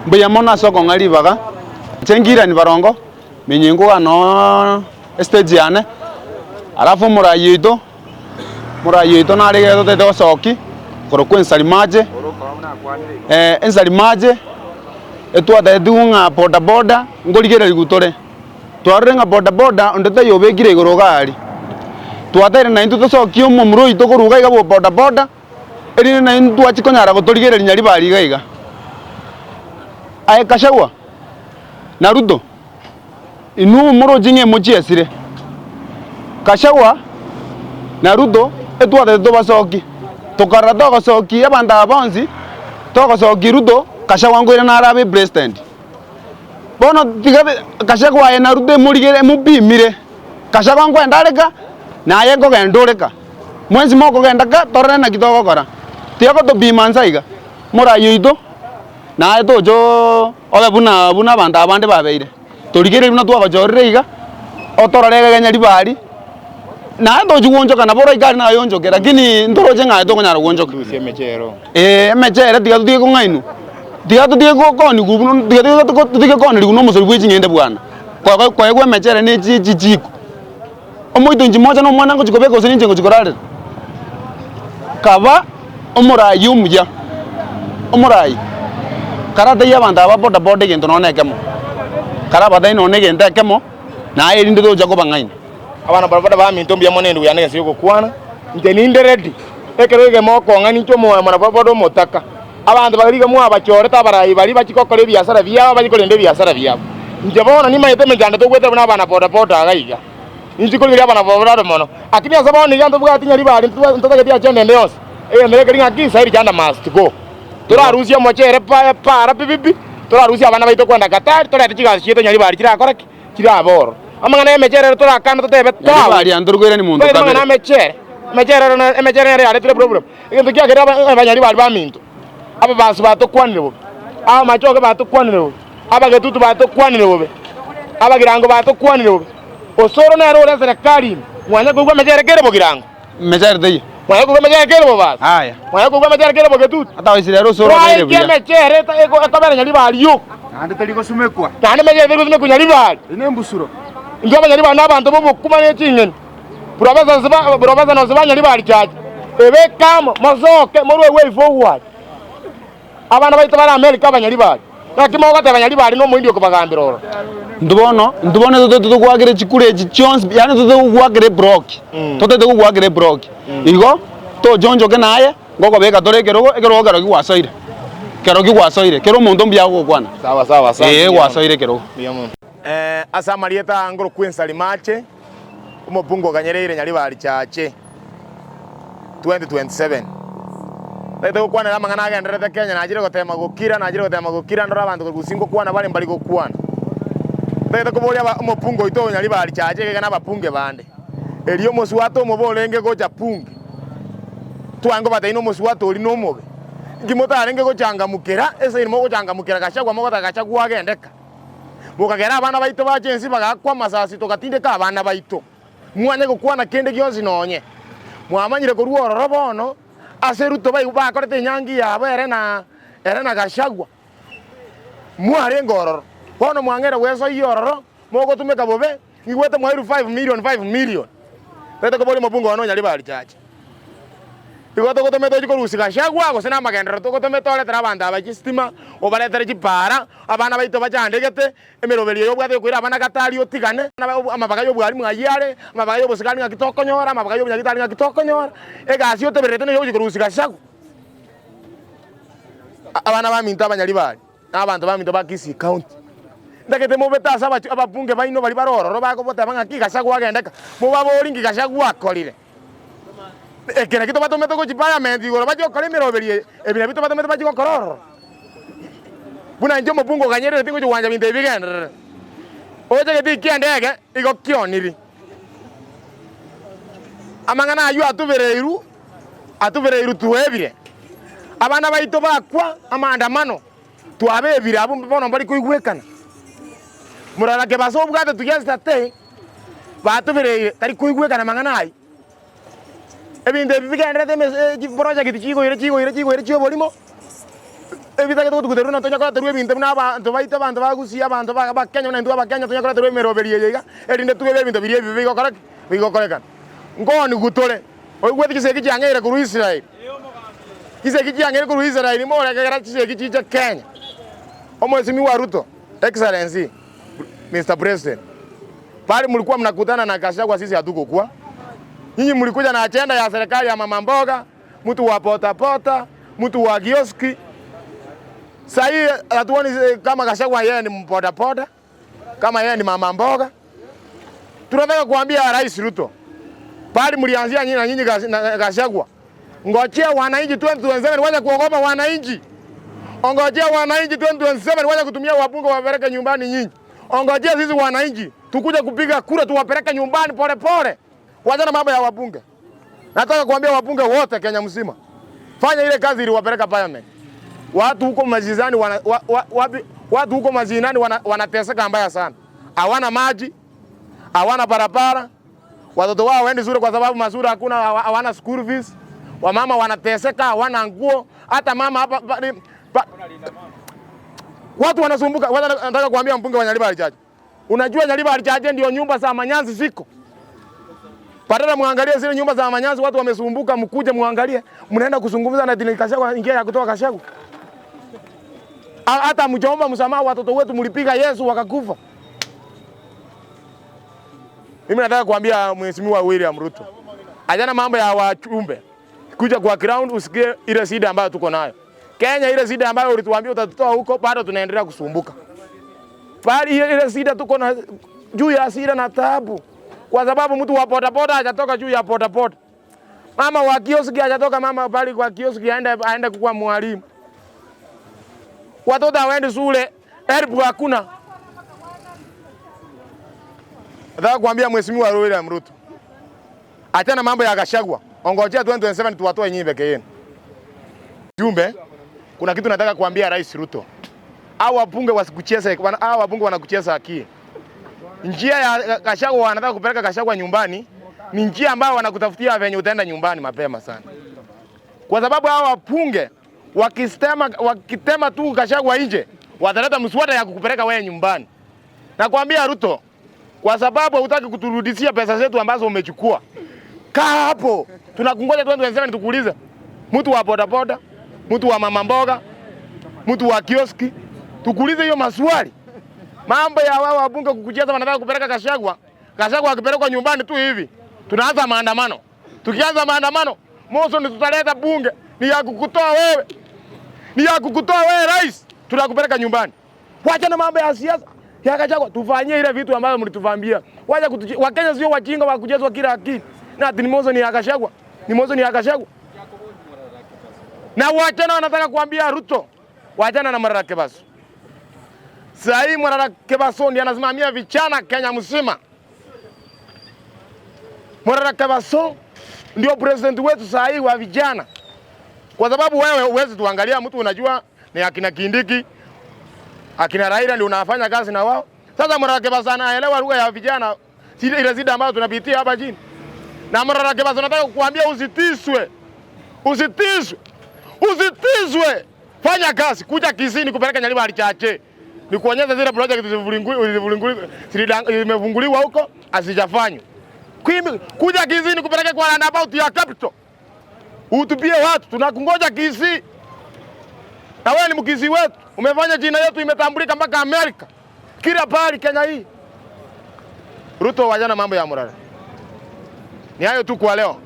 Mbuya mono ase okong'a ribaga, inche Ngirani Barongo, minye iga noo estage yane, alafu omoraia oito, omoraia oito nare iga totagete gosokia, korokwa ensari mache, ensari mache, etwatagetigwe ng'a boda boda nkorigereriwa tore, twarorire ng'a boda boda onde taiyo obekire igoro iga aria, twataire naintwe tosokie omomura oito korwa iga iga bwa boda boda. Erinde naintwe twachia konyara gotorigereria nyaribari iga iga. Aye Gachagua na Ruto, inwe moroche ng'a emochiesire. Gachagua na Ruto etwatete tobasokie, tokarora togosokia abanto aba bonsi, togosokia Ruto, Gachagua nkoirana arabe epresident. Bono tiga Gachagua aye na Ruto emorigere emopimire, Gachagua nkoenda are ka, naye nkogenda ore ka. Mwensi mokogenda ka, torore naki togokora. Tiga gotopima inse aiga, morai oito, naye toche oo obe buna buna abanto aba bande babeire. Torigereria buna twagochorire iga, otorore iga kenya ribari, naye tochi goonchoka nabo oraike aria naye oonchoke lakini ntoroche ng'a aye tokonyara goonchoka. Eeh emechere tiga totige kong'ainwa, tiga totige koonigwa buna tiga totige koonerigwa na omosori bwe ching'ende bwana, koegwa emechere na echi echichiko. Omoito inche mocha nomwana ngochia kobeka gose ninche ngochia korarera? Kaba omoraai omuya, omoraai, karatebie abanto aba boda boda egento nonya na ekemo, karabatebie nonya na egento ekemo, naye erinde tocha kobang'aina. Abana boda boda baminto mbuya mono endugu yane ense yogokwana, inche ninde ready, ekero egemo okong'a ninche omoyo muna boda boda omotaka. Abanto baria iga mwabachorete abarai baria bachie gokora ebiasara biabo, bachie korenda ebiasara biabo. Inche bono nimanyete emechando togwetera buna abana boda boda iga iga. Inche korigereria abana boda boda mono. Lakini ase bono iga ntobwati ng'a ribari ntotageti agenda ende yonsi. Egento gekeri ng'a ki Sairi Chanda must go. Torarusie omochere pa para pi pi pi, torarusie abana baito kwenda Qatar, torete chigasi chiaito nyaribari chirakore ki? Chirabe ororo. Amang'ana y'emechere ere torakane totebe tawe. Nyaribari aa ntorikoirania monto Amang'ana kabere. y'emechere, emechere ere emechere nere yaretire problem. Egento kiagerire abanyari baria baminto, ababasi batokwanire bobe, abamachoge batokwanire bobe, abagetutu batokwanire bobe, abagirango batokwanire bobe. Osoro nere ore eserekari ime, mwanya koigwa emechere kere bogirango? Emechere teiyo. Mwanya koigwa emechere kere bobasi? Aya. Mwanya koigwa emechere kere bogetutu? Ata Abaisraeli osoro obeire Twaekia buya. emechere eta- eko- ekobera nyaribari yoka. Naende teri gosumekwa. Naende emechere teri gosumekwa nyaribari. Eye nembusuro. Intwe abanyaribari nabanto b'obokima ne ching'eni. Professor Nosibanya ribari chache ebeke amo mosoke morue way forward abana baito bare America abanyaribari naki mogoteba nyaribari na omoindi okobagambera ororo. Intwe bono, intwe bono totagete togoakera chikura echi chionsi pi, yaani totagete gogoakera eblock, totagete gogoakera eblock. Igo, tochonchoke naye, ngokobeka tore ekerogo, ekerogo kerokio gwasoire, kerokio gwasoire, kera omonto mbuya agogokwana. Sawa sawa asante Eeh mbuya mono. gwasoire ekerogo. Mbuya mono. Ase amarieta aa nkorokwa Ensarimache, omopungu oganyereire Nyaribari Chache, 2027. Ntagete gokwanera amang'ana agendererete Kenya, nachire gotema gokira, nachire gotema gokira ndore abanto korwa gusii ngokwana bare mbari gokwana. Ntagete koboria aba omopungu oito oyo Nyaribari Chache egega na abapunge bande. Erio omoswata omobe orenge gocha punge, twange kobatebia nomoswata oria nomobe. Inki motarenge gochangamukera ase mogochangamukera Gachagua mogotaka Gachagua agendeka? Bokagera abana baito bacha ense bagaakwa amasasi togatindeka abana baito. Mwanye gokwana kende gionsi nonye. Mwamanyire korwa ororo bono ase Ruto bakorete enyangi yabo ere na ere na Gachagua. Mwarenge ororo. Bono mwang'eire gwesoyia ororo mogotumeka bobe Niigwete mwairwe 5 million, 5 million. Tete koboria omobunge one onyari barichache. Igo togotomete ochie korusia Gachagua gose na amagenderero togotomete oretere abanto aba chistima, obaretere chipara, abana baito bachandegete, emeroberio eye obwate yokoira abana Qatar otigane, amabaga ya obwarimu ayio are, amabaga ya obosigari ng'aki tokonyora, amabaga ya obonyagitari ng'aki tokonyora, egasi otebererete neye ogochia korusia Gachagua. Abana baminto abanyaribari. Na abanto baminto ba Kisii County, ntagete mobete ase ababunge baino baria bare ororo bagoteba ng'a ki Gachagua agendeka, mobaborie nki Gachagua akorire. Eke nakio tobatomete gochia parliament igoro bachie gokora emeroberio eye, ebi nabio tobatomete bachie gokora ororo. Buna inche omobunge oganyerire tingochia gwancha binto ebi bigenderere. Oche getii kia endege, igo kioniri. Amang'ana ayio atubereirwe, atubereirwe twebire. Abana baito bakwa amaandamano, twabebire abwo bono mbari koigwekana. Morara kebasa obwate together batubereire tari koigwekana amang'ana ayio. Ebinto ebi bigendererete emesa chiproject chigoira chigoira chigoira chia oborimo. Ebitagete gotuguterwa na tonya koreterwa ebinto buna abanto baito, abanto ba Gusii, abanto ba ba Kenya buna intwe Abakenya tonya koreterwa emeroberi eye iga, erinde tube ebinto biria ebibe bigokora ki? Bigokorekana. Nkoonigwe tore, oigwete chisegi chiang'eire korwa Israel, chisegi chiang'eire korwa Israel morekegera chisegi chiche Kenya. Omwesimigwa Ruto, Excellency, Mister President, pale mlikuwa mnakutana na Gachagua sisi hatukukua. Nyinyi mlikuja na agenda ya serikali ya mama mboga, mtu wa pota pota, mtu wa kioski. Sahii hatuoni kama Gachagua yeye ni mbodaboda, kama yeye ni mama mboga. Tunataka kuambia Rais Ruto, pali mlianzia nyinyi na nyinyi Gachagua, ngojea wananchi 2027 wacha kuogopa wananchi. Ongojea wananchi 2027 wacha kutumia wabunge wapeleke nyumbani nyinyi. Ongojea sisi wananchi tukuja kupiga kura tuwapeleke nyumbani pole pole. Wacha na mambo ya wabunge. Nataka kuambia wabunge wote Kenya mzima, fanya ile kazi iliwapeleka parliament. Watu huko majizani wana, wa, wa, wapi, watu huko mazinani wana, wanateseka mbaya sana, hawana maji, hawana barabara, watoto wao waendi shule kwa sababu mazuri hakuna, hawana school fees, wamama wanateseka, hawana nguo. Hata mama hapa pa, pa, watu wanasumbuka. Nataka kuambia mbunge wa Nyaribari Chache, unajua Nyaribari Chache ndio nyumba za manyanzi ziko badala muangalie zile nyumba za manyanzi, watu wamesumbuka, mkuje muangalie, mnaenda kuzungumza na Dini Gachagua, ingia ya kutoka Gachagua. Hata mjaomba msamaha watoto wetu, mlipiga Yesu wakakufa. Mimi nataka kuambia Mheshimiwa William Ruto, ajana mambo ya wachumbe, kuja kwa ground usikie ile shida ambayo tuko nayo Kenya, ile shida ambayo ulituambia utatutoa huko, bado tunaendelea kusumbuka. Bali ile shida tuko na juu ya shida na taabu, kwa sababu mtu wa bodaboda hajatoka juu ya bodaboda, mama wa kioski hajatoka mama pale kwa kioski aende aende kuwa mwalimu, watoto hawaendi shule, help hakuna. Nataka kuambia Mheshimiwa William Ruto, achana mambo ya Gachagua, ongojea 2027 tuwatoe nyinyi peke yenu. Jumbe, kuna kitu nataka kuambia Rais Ruto, hao wabunge wasikucheze, hao wabunge wanakucheza akili. Njia ya Gachagua wanataka kupeleka Gachagua nyumbani ni njia ambayo wanakutafutia venye utaenda nyumbani mapema sana, kwa sababu hao wabunge wakistema, wakitema tu Gachagua nje wataleta mswada ya kukupeleka wewe nyumbani. Nakwambia Ruto, kwa sababu hutaki kuturudishia pesa zetu ambazo umechukua, kaa hapo, tunakungoja 2027 tukuulize, mtu wa bodaboda, mtu wa mama mboga, mtu wa kioski, tukuulize hiyo maswali. Mambo ya wao wabunge kukucheza, wanataka kupeleka Gachagua. Gachagua akipelekwa nyumbani tu hivi, tunaanza maandamano. Tukianza maandamano, Mosoni tutaleta bunge ni ya kukutoa wewe, ni ya kukutoa wewe rais, tunakupeleka nyumbani. Wacha na mambo ya siasa ya Gachagua, tufanyie ile vitu ambavyo mlituvambia. Wacha kutuche, Wakenya sio wajinga wa kuchezwa kila akili. Na ati ni Mosoni ya Gachagua, ni Mosoni ya Gachagua. Na wachana wanataka kuambia Ruto, wachana na Morara Kebaso. Sasa hii Morara Kebaso ndiye anasimamia vijana Kenya mzima. Morara Kebaso ndio president wetu saa hii wa vijana, kwa sababu wewe huwezi tuangalia mtu unajua ni akina Kindiki akina Raila ndio unafanya kazi na wao. Sasa Morara Kebaso anaelewa lugha ya vijana, ile zida ambayo tunapitia hapa chini. Na Morara Kebaso nataka kukuambia usitiswe, usitiswe, usitiswe. Fanya kazi, kuja Kisii nikupeleke Nyaribari Chache, nikuonyesha zile project zimefunguliwa huko hazijafanywa. Kuja Kisii nikupeleke kwa roundabout ya capital, utupie watu, tunakungoja Kisii. Na wewe ni Mkisii wetu, umefanya jina yetu imetambulika mpaka Amerika, kila pahali Kenya hii. Ruto, wajana mambo ya Morara. Ni hayo tu kwa leo.